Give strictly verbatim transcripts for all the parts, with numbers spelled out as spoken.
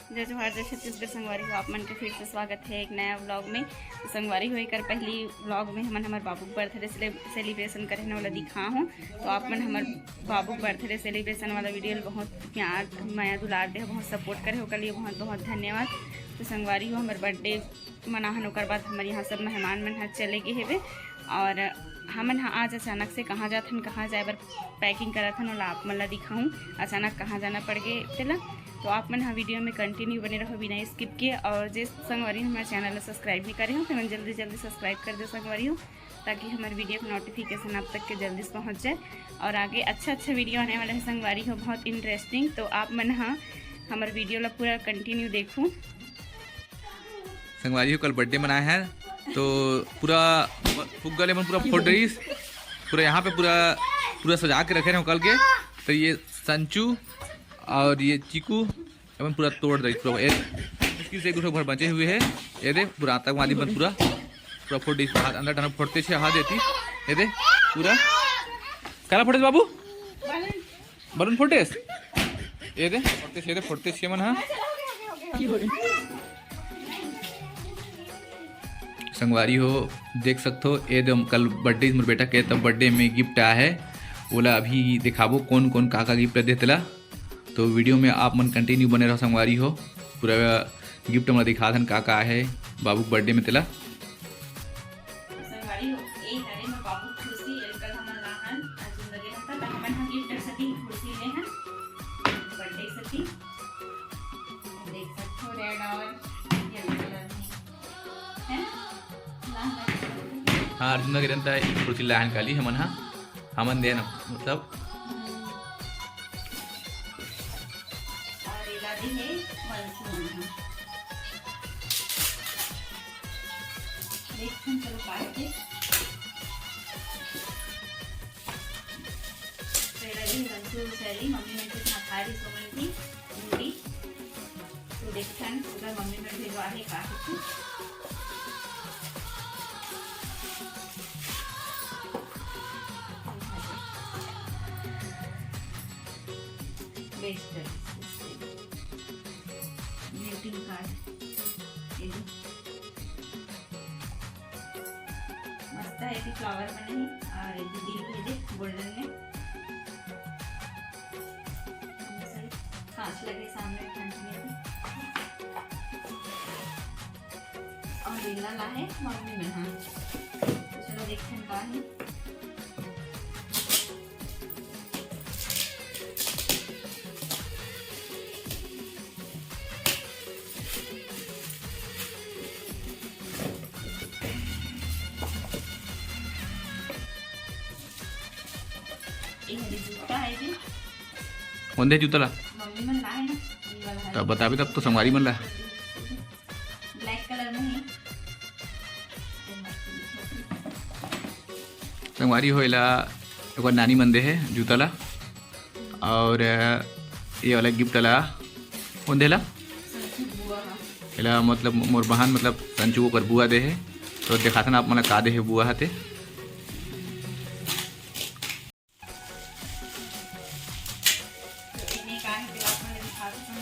जय जोहार, जय छत्तीसगढ़। संगवारी हो, आप मन के फिर से स्वागत है एक नया व्लॉग में। तो संगवारी हो, एकर पहली व्लॉग में हमन हमर बाबू के बर्थडे सेलिब्रेशन करे हन, ओला दिखा हूँ। तो आप मन हमर बाबू के बर्थडे सेलिब्रेशन वाला वीडियो ल बहुत प्यार, मया, दुलार दे, बहुत सपोर्ट करे, ओकर लिए बहुत बहुत धन्यवाद। तो संगवारी हो, हमर बर्थडे मनाहन, ओकर बाद हमर यहाँ सब मेहमान मन ह चले गे हेवे और हमन ह आज अचानक से कहाँ जाथन, कहाँ जाए बर पैकिंग करत हन, ओला आप मन ला दिखाहूँ। अचानक कहाँ जाना पड़ गे तेला, तो आप मन ह वीडियो में कंटिन्यू बने रहो बिना स्किप के। और जे संगवारी हमर चैनल ला सब्सक्राइब नहीं करे हो, तो मन जल्दी जल्दी सब्सक्राइब कर दो संगवारी हो, ताकि हमर वीडियो के नोटिफिकेशन आप तक के जल्दी से पहुँच जाए और आगे अच्छा अच्छा वीडियो आने वाला है संगवारी हो, बहुत इंटरेस्टिंग। तो आप मन ह हमर वीडियो ला पूरा कंटिन्यू देखू। संगवारी हो, कल बर्थडे मनाए हैं तो पूरा फुग्गा ले मन पूरा फोड़ रहीस, पूरा यहाँ पे पूरा पूरा सजा के रखे रहे कल के। तो ये संचू और ये चीकू अपन पूरा तोड़ रहीस पूरा। ए, मुश्किल से एक दो घर बचे हुए हैं। ये दे पूरा आतंकवादी मन पूरा पूरा फोड़ रहीस। हाथ अंदर डाल फोड़ते छे हाथ देती। ये दे पूरा काला फोड़े बाबू, बलून फोड़े। ये दे फोड़ते छे, ये दे फोड़ते छे मन। हाँ संगवारी हो, देख सकथो, ये दे कल बर्थडे मोर बेटा के, तब बर्थडे में गिफ्ट आया है, ओला अभी दिखाबो कौन कौन का का गिफ्ट दे तेला। तो वीडियो में आप मन कंटिन्यू बने रहो संगवारी हो, पूरा गिफ्ट हमला दिखा दन का का है बाबू के बर्थडे में तेला। संगवारी हो, ए हरे मोर बाबू के कुर्सी, एल कल हमन लाहन, आज जिंदगी में तक हमन हम गिफ्ट सती कुर्सी ले हन, बर्थडे सती। देख सकथो, रेड और येलो कलर में है। हाँ, अर्जुन नगर अंता कुर्सी लाहन काली हमन हा, हमन दे ना, मतलब। और एला दे हे मंसूर हा। देखथन, चलो काट के। तो एला दे हे मंसूर सैली, मम्मी मन के साथ आ रही सोमन की मूवी। तो देखथन, उधर मम्मी मन भेजवा हे का कुछ। बेस्ट है। Greeting card. ये दे। मस्त है, ये फ्लावर बने हैं और ये दिल भी दे गोल्डन में। कांच लगे सामने फ्रंट में भी। और लीला ला है मम्मी में, हाँ। तो चलो देखते हैं का है। ये मेरी जूता है जी। कौन दे जूता ला? मम्मी मन लाए ना, ये वाला है। तब बताबे तब तो संगवारी मन ला। ब्लैक कलर में है। संगवारी हो, एला ओकर नानी मन दे हे जूता ला। और ये वाला गिफ्ट ला कौन देला? एला मतलब मोर बहन, मतलब संचू ओकर बुआ दे हे। तो देखाथन आप मन ला का दे हे बुआ हते। तो एमे का हे, तेला आप मन ल दिखावत हन।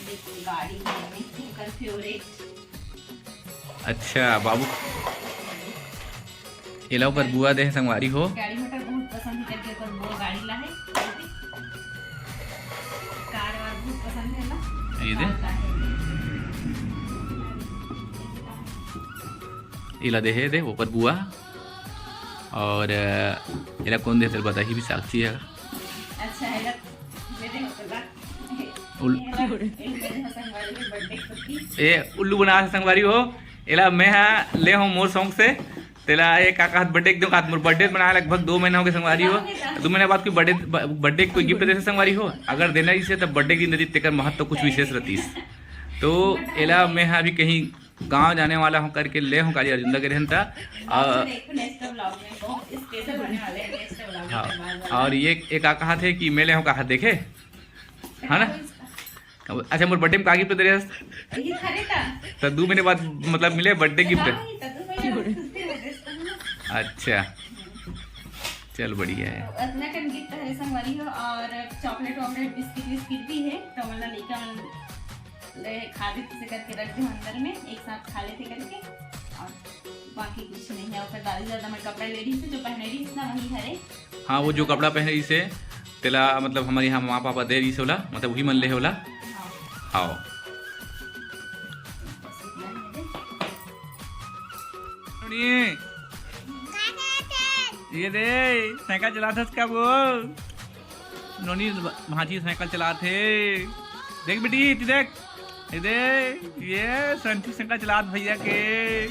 देखो, गाड़ी हे, एमे ओकर फेवरेट। अच्छा बाबू, एला ओकर बुआ दे हे संगवारी हो। गाड़ी मोटर बहुत पसंद हे करके ओकर बुआ गाड़ी ला हे। कार वार बहुत पसंद हे ना। ये दे। कार का हे। एला दे हे, दे, ओकर बुआ। और, अ, एला कौन दे हे, तेला बताही भी साक्षी हे। अच्छा, एला दे दे, ओकर ला। उल-, एला, एला दे दे, संगवारी के बर्थडे के पत्ती। ए, उल्लू बना हे संगवारी हो। एला मैं हा ले हूँ मोर शौक से। तेला ए का कहत, बर्थडे एकदम कहत, मोर बर्थडे बनाए लगभग दो महीना हो गए संगवारी हो। दो महीना बाद कोई बर्थडे, ब-, बर्थडे के कोई गिफ्ट देथे संगवारी हो। अगर देना इसे तब बर्थडे के दिन देती, तेकर महत्व कुछ विशेष रहतीस। तो एला मैं हा अभी कहीं गाँव जाने वाला हूँ करके ले हूँ काली अर्जुन दा के रहन ता। और देखो नेक्स्ट व्लॉग में बहुत स्पेशल होने वाले हैं, नेक्स्ट व्लॉग में हाँ, धमाल वाला। और ये एक का कहत हे कि मैं ले हूँ कहा देखे, है ना? अच्छा, मोर बर्थडे में का गिफ्ट दे रहे हस? ये खरीदा। तो दो महीने बाद मतलब मिले बर्थडे गिफ्ट। हाँ, तो दो महीने बाद खुद दे रहे हस। अच्छा। चल, बढ़िया है। अतना कन गिफ्ट हरे संगवारी हो, और चॉकलेट वॉकलेट, बिस्किट विस्किट भी है, तो मतलब लइका मन ले खा दे, से करके रख दे अंदर में, एक साथ खा लेते करके। और बाकी कुछ नहीं है। ओकर दादी दादा मन कपड़ा ले रही थी, जो पहने रही ना, वही हरे। हाँ, वो जो कपड़ा पहने रही से, तेला मतलब हमारे यहाँ माँ पापा दे रही से ओला, मतलब वही मन ले हे ओला। हाँ। हाँ। ये दे, साइकिल चलाथस का वो? नोनी भांची साइकिल चलाथे। देख बेटी, तू देख। ये दे, ये संटी साइकिल चलात भैया के।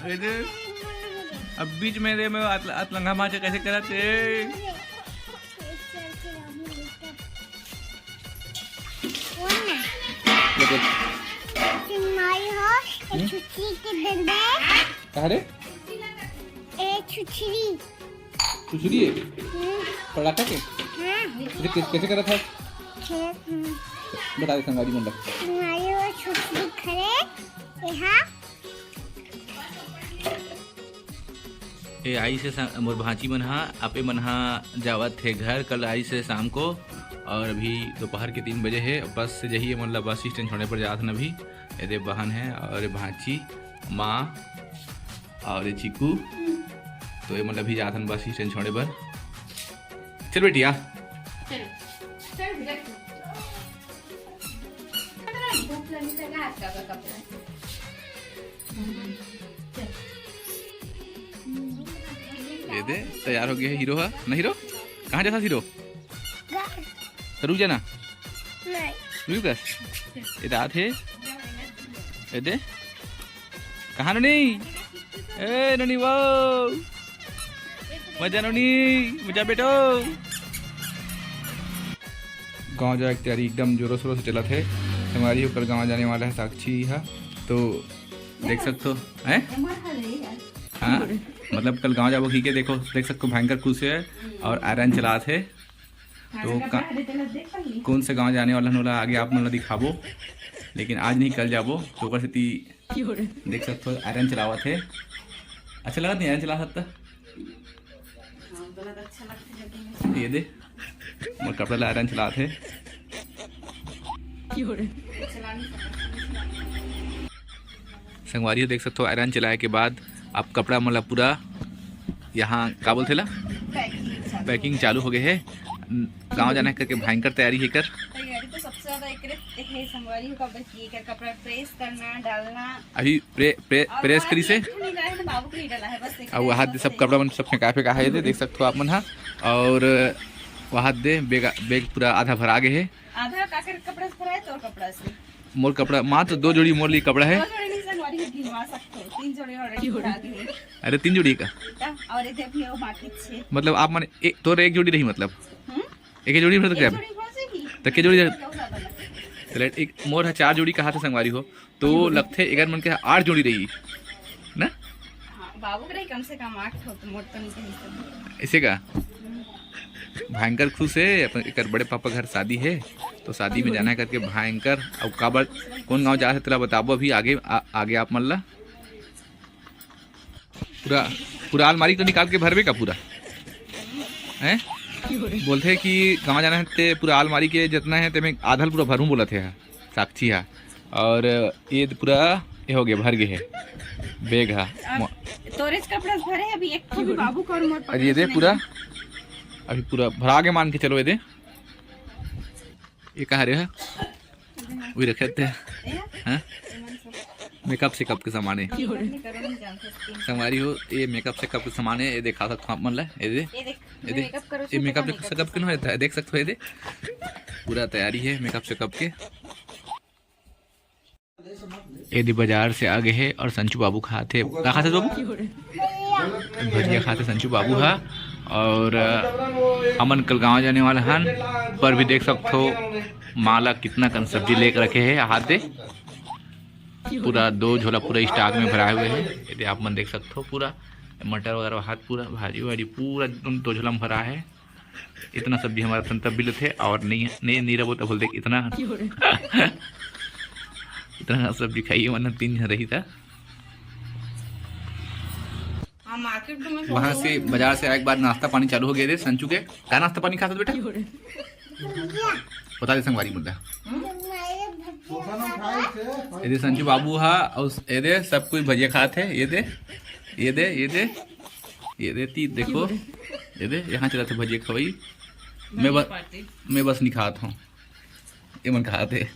ये दे, अब बीच में दे, मैं अत-, अतलंगा माचे कैसे करत हे? ये देख। सिंगमाई हो, ए हम्म? छुछरी के दे दे। कहाँ रे? ए छुछरी। छुछरी है? हम्म। पटाखा के? हाँ। ये कैसे, कैसे करत हे? खेत में। बता दे संगवारी मन ला। सिंगमाई हो, छुछरी खरे, एहा। ए आइस हे सा-, मोर भांची मन हा, आपे मन हा जावत हे घर, कल आइस हे शाम को, और अभी दोपहर के तीन बजे हे। बस से जही, ए मन ला बस स्टैंड छोड़े बर जात हन अभी। ए दे बहन हे और ए भांची, माँ और ए चीकू, तो ए मन ला अभी जात हन बस स्टैंड छोड़े बर। चल बेटी, आ। चलो, चल बेटा। भूख लगी तो हाथ का कपड़ा। ये दे, तैयार हो गया है हीरो हा। ना हीरो? कहाँ जाथस हीरो? तो रुक जाना। नहीं। रुक जा। ये दांत है। ये दे। कहाँ नोनी? ए नोनी, वो। मजा नोनी, मजा बेटो। गांव जाए के तैयारी एकदम जोरों शोरों से चलत हे। संगवारी हो, कल गांव जाने वाला है साक्षी हा, तो देख सकथो, हैं? हाँ, मतलब कल गांव जाबो कहिके, देखो, देख सकथो, भयंकर खुश है और आयरन चलात हे। तो का-, कौन से गांव जाने वाला हन, ओला आगे आप मन ला दिखाबो, लेकिन आज नहीं, कल जाबो, तो ओकर सेती देख सकथो, आयरन चलावत हे। अच्छा लगत नहीं आयरन चला सकता? हाँ, गलत अच्छा लगता है, लेकिन ये दे, मोर कपड़ा ला आयरन चलात हे। संगवारी हो, देख सकथो, आयरन चलाए के बाद आप कपड़ा मन ला पूरा यहाँ, का बोलथे ला? Packing चालू। Packing चालू हो गए हे। गांव जाना करके भयंकर तैयारी हे कर। तैयारी तो सबसे ज्यादा एकरे हे संगवारी हो, काबर कि एकर कपड़ा press करना, डालना। अभी प्रे-, प्रे-, और press करी से। एक ठो नहीं डाला है, बाबू के लिए डाला है, बस एक अब ठो वहाँ सब कपड़ा मन सब फेंका फेंका है, ये दे, देख सकथो आप मन हा। और वहाँ दे bag, bag पूरा आधा भरा गए हे। आधा काकर कपड़ा से भरा है, तोर कपड़ा से। मोर कपड़ा, मात्र दो जोड़ी मोर लिए कपड़ा है। दो जोड़ी नहीं संगवारी हो, गिनवा सकते हो, तीन जोड़ी already भरा गए हैं। अरे, तीन जोड़ी का? और ये देखिए, वो बाकी छह। मतलब आप मन एक, तोर एक जोड़ी रही, मतलब? हम्म? एक ही जोड़ी भर तक एक जाबे? जोड़ी हो जाएगी। तो के जोड़ी एक जा-, जोड़ी और ज्यादा लगता है। चले, एक मोर है चार जोड़ी कहा था संगवारी हो, तो लगथे एकर मन के आठ जोड़ी रही ना? हाँ, बाबू के रही कम से कम आठ ठो, तो मोर तो नहीं कही सब। ऐसे का? भयंकर खुश है, अपन एकर बड़े पापा घर शादी है, तो शादी में जाना है करके भयंकर। अब काबर, कौन गांव जा है, तेला बताबो अभी आगे, आ, आगे आप मन ला। पूरा, पूरा अलमारी तो निकाल के भरबे का पूरा? हैं? बोलथे कि गांव जाना है ते पूरा अलमारी के जितना है, ते में आधल पूरा भरूं बोलत हे साक्षी हा। और ये पूरा ये हो गया, भर गए है bag हा। अब तोरेच कपड़ा भरे, अभी एक ठो भी बाबू का और मोर अरे ये दे पकड़ पूरा, नहीं। अभी पूरा भरा के मान के चलो, ये दे। ये कहाँ रे है? वही रखे थे। हाँ? Makeup सेकअप के सामान है। संगवारी हो, ये makeup सेकअप के सामान है, ये देखा सकते हो आप मन ला, ये दे, ये देख, ये दे, makeup करो, ये makeup सेकअप के ना है, देख सकते हो, ये दे, पूरा तैयारी है makeup सेकअप के। ये दे बाजार से आ गए है और संचू बाबू खात हे। का खात हे बाबू? भजिया खात हे संचू बाबू हा। और, अ, हमन कल गांव जाने वाला हन, पर भी देख सकथो माँ ला कितना कन सब्जी लेके रखे हे हाथ दे। पूरा दो झोला पूरा stock में भराए हुए हे। ये दे आप मन देख सकथो पूरा मटर वगैरह हाथ पूरा भाजी वाजी पूरा एकदम दो झोला में भरा है। इतना सब्जी हमारा तन तब भी लेथे और नहीं, नहीं, नहीं रहो तो बोल दे इतना, इतना सब्जी खाइए, वरना तीन जन रही था। मार्केट में वहाँ से, बाजार से आए के बाद नाश्ता पानी चालू हो गए रे संचू के। का नाश्ता पानी खात बेटा? बता दे संगवारी मुद्दा। ये दे संचू बाबू हा, और ये दे सब कोई भजिया खात है। ये दे, ये दे, ये दे, ये दे ती देखो, ये दे यहाँ चला थे भजिया खवाई। मैं बस, मैं बस नहीं खात हूँ, ये मन खात है।